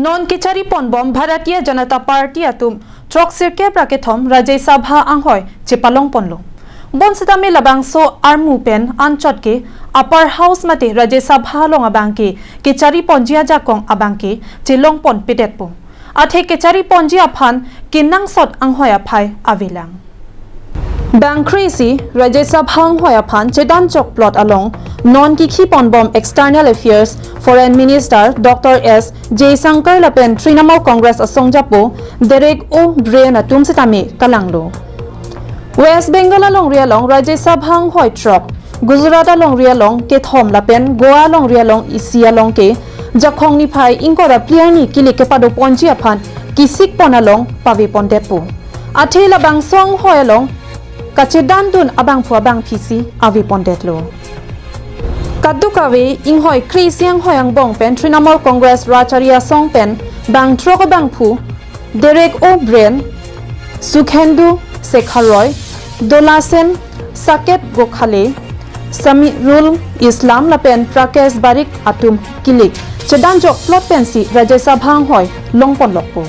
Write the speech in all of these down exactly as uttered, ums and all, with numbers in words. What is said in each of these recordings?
Non kechari ponbom Bharatiya Janata Party atum throksirkep ra kethom Rajya Sabha anghoi chepalong ponlo. Bonsitame labangso armu pen anchot ke Upper House mate Rajya Sabha along abangke kechari ponji ajakong abangke chelong ponpedetpo. Athe kechari ponji aphan kenangsot anghoi aphai avelang. Bangkre isi Rajya Sabha anghoi aphan chedan chokplot along non kikhi ponbom External Affairs Foreign Minister Doctor S Jaishankar lapen Trinamool Congress asongjapo Derek O'Brien atum sitame kalanglo. West Bengal alongri along Rajya Sabha anghoi throk, Gujarat alongri along kethom lapen Goa alongri along isi along ke jakong niphai ingkoi ra phli arni kilik kepado ponji aphan kisik pon along pave pondetpo. Athe labangso anghoi along kachedandun abangphu abangphisi ave pondetlo. Kadokave inghoi kre isi anghoi angbong pen Trinamool Congress Rajchari Asong pen bang throk abangphu Derek O'Brien, Sukhendu Sekhar Roy, Dolasen Saket Gokhale, Samirul Islam lapen Prakash Barik atum kilik chedan chokplot pensi Rajya Sabha anghoi long ponlokpo.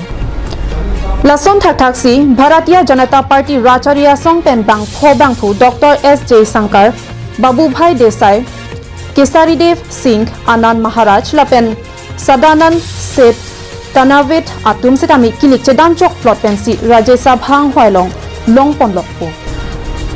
Lason thakthaksi Bharatiya Janata Party Rajchari Asong pen bang pho bangphu Doctor S Jaishankar, Babubhai Desai, Kesari Dev Singh, Anand Maharaj lapen Sadanand Seth Tanavit atum sitame kilik chedan chokplot pensi Rajya Sabha anghoi along long ponlokpo.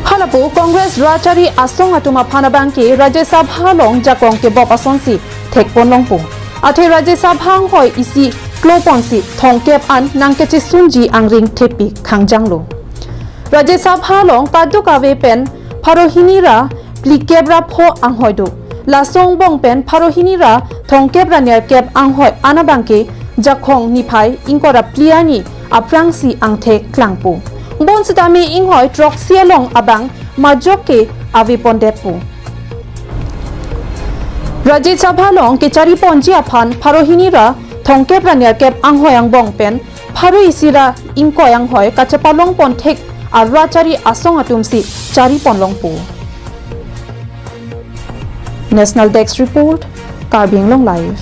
Halapu Congress Rajchari Asong atum aphan abangke Rajya Sabha along jakong kebop asonsi thek ponlongpo. Athe Rajya Sabha anghoi isi klo ponsi thongkep an nangkechesunji angring thepi khangjanglo. Rajya Sabha along kadokave pen pharo hini ra phlikep ra pho anghoi do. Laso angbong pen pharo hini ra thongkep ra nerkep anghoi an abangke jakong niphai ingkoi ra phli arni aphrangsi angthek klangpo. Bonsitame inghoi throksi along abang majok ke ave pondetpo. Rajya Sabha along kechari ponji aphan pharo hini ra thongkep ra nerkep anghoi angbong pen pharo isi ra ingkoi anghoi kachepalong ponthek a Rajchari Asong atumsi chari ponlongpo. National Desk Report, Karbi Anglong Live.